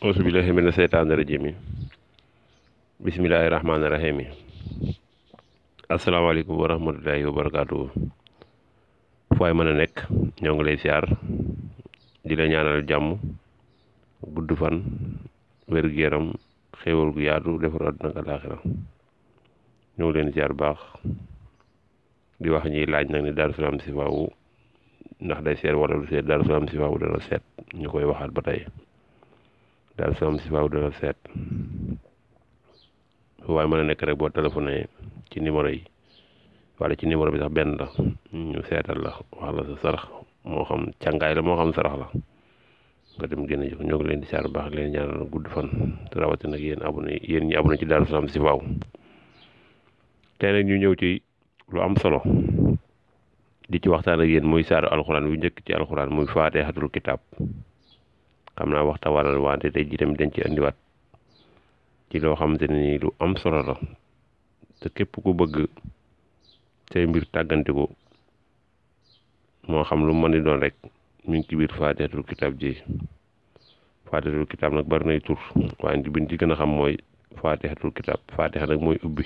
auzu billahi mina seytaani rajim bismillahi rahmaani rahim asalaamaaleykum wa rahmatullahi wa barakaatu. fu waay mën a nekk ñoo ngi lay siyaar di la ñaanal jàmm gudd fan wér-gu-yaram xéewal gu yaatu defar àdduna ak alaaxira ñoo ngi leen siyaar baax di wax ñi laaj nag ni Darou Salam Chifaou ndax day seet wala du seet. Darou Salam Chifaou dana seet, ñu koy waxaat ba tey. Darou Salam Chifaou dana seet fu waaye mën a nekk rek boo téléphoné ci numéro yi wala ci numéro bi sax benn la, ñu seetal la wax la sa sarax, moo xam càngaay la moo xam sarax la, nga dem génn jox. ñoo ngi leen di siyaar baax leen ñaanal gudd fan te rawatina nag yéen ñi abonné ci Darou Salam Chifaou. tey nag ñu ñëw ci lu am solo di ci waxtaan ak yéen muy saaru alxuraan yu njëkk ci alxuraan muy faatihatul kitaab. xam naa waxta waral wante tey ji tamit dañ ci andiwaat ci loo xamante ne nii lu am solo la te képp ku bëgg say mbir tàggantiku moo xam lu mën di doon rek mi ngi ci biir faatihatul kitaab ji. faatihatul kitaab nag bari nay tur waaye biñ ci gën a xam mooy faatihatul kitaab. faatiha nag mooy ubbi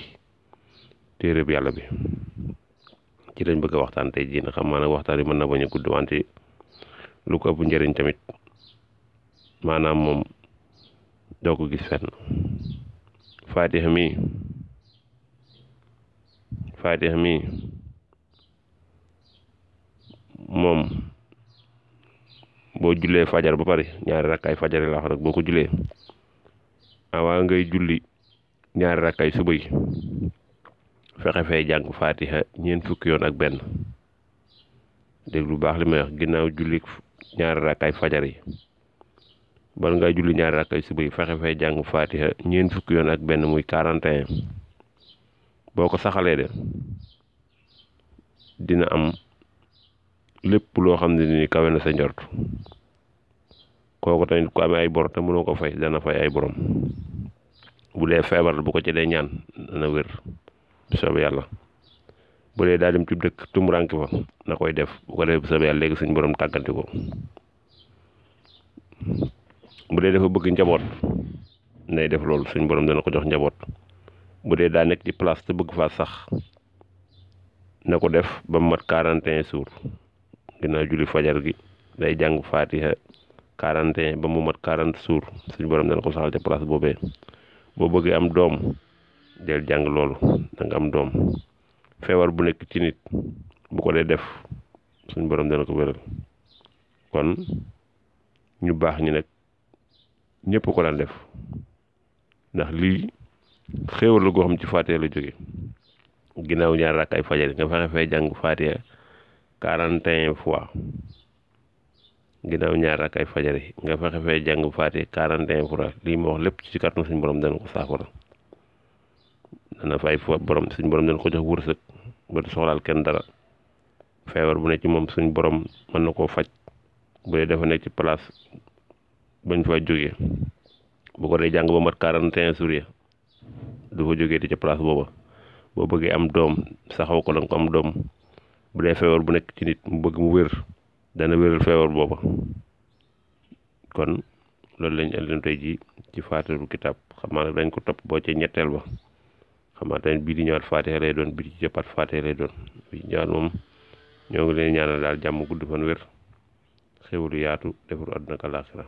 téereb yàlla bi. ci lañ bëgg a waxtaan tey jii nag xam naa nag waxtaan yi mën na bañ a gudd wante lu ko ëpp njëriñ tamit maanaam moom doo ko gis fenn. faatiha mi moom boo jullee fajar ba pare ñaari rakkaay fajar yi laa wax rek boo ko jullee awaa ngay julli ñaari rakkaay suba yi fexe fee jàng faatiha ñeent fukki yoon ak benn. dégg lu baax li may wax, ginnaaw julli ñaari rakkaay fajar yi bal nga julli ñaari rakkaay suba yi fexe fee jàng faatiha ñeent fukki yoon ak benn muy 41. boo ko saxalee de dina am lépp loo xam ne ni kawe na sa njort. kooku tamit ku amee ay bor te mënoo ko fay dana fay ay borom. bu dee feebar bu ko ci dee ñaan dana wér bu soobee yàlla. bu dee daa dem ci dëkk tumuranke fa na koy def bu ko def bu soobee yàlla léegi suñ borom tàggante ko. bu dee dafa bëgg njaboot nay def loolu suñ borom dana ko jox njaboot. bu dee daa nekk ci place te bëgg faa sax na ko def ba mu mat 41 jours. ginnaaw julli fajar gi day jàng faatiha 41 ba mu mat 40 jours suñ borom dana ko saxal ca place boobee. boo bëggee am doom del jàng loolu da nga am doom. feebar bu nekk ci nit bu ko dee def suñ borom dana ko wéral. kon ñu baax ñi nag ñëpp ko daan def ndax lii xéewal la goo xam ci faatiha la jóge. ginnaaw ñaar rakk ay fajar nga fexe fee jàng faatiha 41 fois. ginnaaw ñaar rakk ay fajar nga fexe fee jàng faatiha 41 fois. lii ma wax lépp ci kàttanu suñ borom dana ko saafara. dana fay borom suñ borom dana ko jox wërsëg ba du soxlaal kenn dara. feebar bu nekk ci moom suñ borom mën na koo faj. bu dee dafa nekk ci place bañ fa jógee bu ko dee jàng ba mat 41 jours ya du fa jógee ti ca place booba. boo bëggee am doom saxaw ko la nga ko am doom. bu dee feebar bu nekk ci nit mu bëgg mu wér dana wéral feebar booba. kon loolu lañ leen tey ji ci faatihatul kitaab. xam naa nag dañ ko topp boo ca ñetteel ba. xam naa tamit bii di ñëwaat faatiha lay doon, bii di jëppaat faatiha lay doon. bii ñëwaat moom ñoo ngi leen ñaanal daal jàmm gudd fan wér xéwalu yaatu defaru àdduna ak alaaxira.